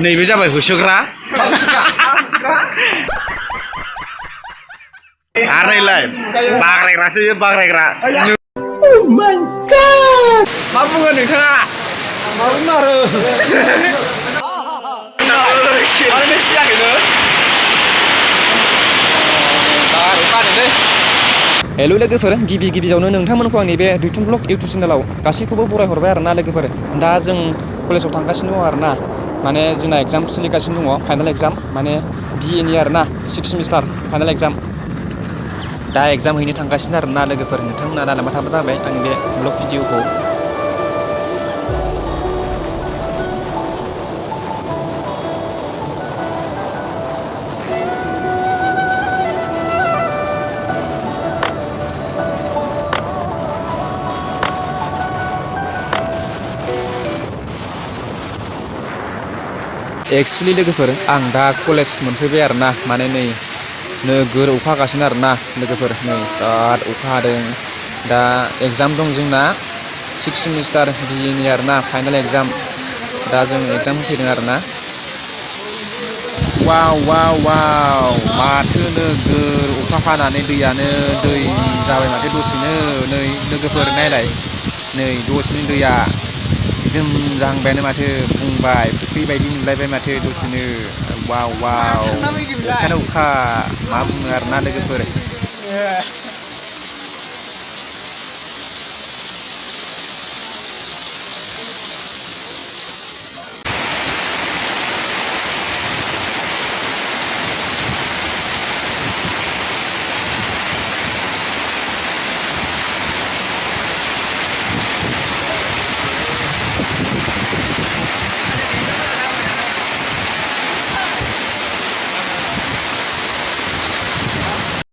नैबे जाबाय होसोग्रा आरो नैलाय बाग्रायग्रासो बाग्रायग्रा मा बुङो नोंथाङा मा बुङो आरो सिगांनो हेल' लोगोफोर गिबियावनो नोंथांमोनखौ आंनि बे दैथुन ब्लग इउटुब चेनेलाव गासैखौबो बरायहरबाय आरोना लोगोफोर दा जों कलेजाव थांगासिनो दङ आरोना माने जोंना एग्जाम सोलिगासिनो दङ फाइनाल एग्जाम माने BA नि आरोना 6 सेमिस्टार फाइनाल एग्जाम दा एग्जाम हैनो थांगासिनो आरोना लोगोफोर नोंथांमोना नायलांबाय थाबानो जाबाय आंनि बे ब्लग भिडिअखौ एक्सुवेलि लोगोफोर आं दा कलेज मोनफैबाय आरोना माने नै नोगोर अखा हागासिनो आरोना लोगोफोर नै बिराद अखा हादों दा एग्जाम दं जोंना 6 सेमिस्टार BA नि आरोना फाइनाल एग्जाम दा जों एग्जाम होफैदों आरोना वाव माथो नोगोर अखा हानानै दैयानो दै जाबाय माथो दसेनो नै लोगोफोर नायलाय नै दसेनो दैया दिदोम जाहांबायानो माथो बुंबाय फुख्रि बायदि नुलायबाय माथो दसेनो वाव अखायानो अखा मा बुंनो आरोना लोगोफोर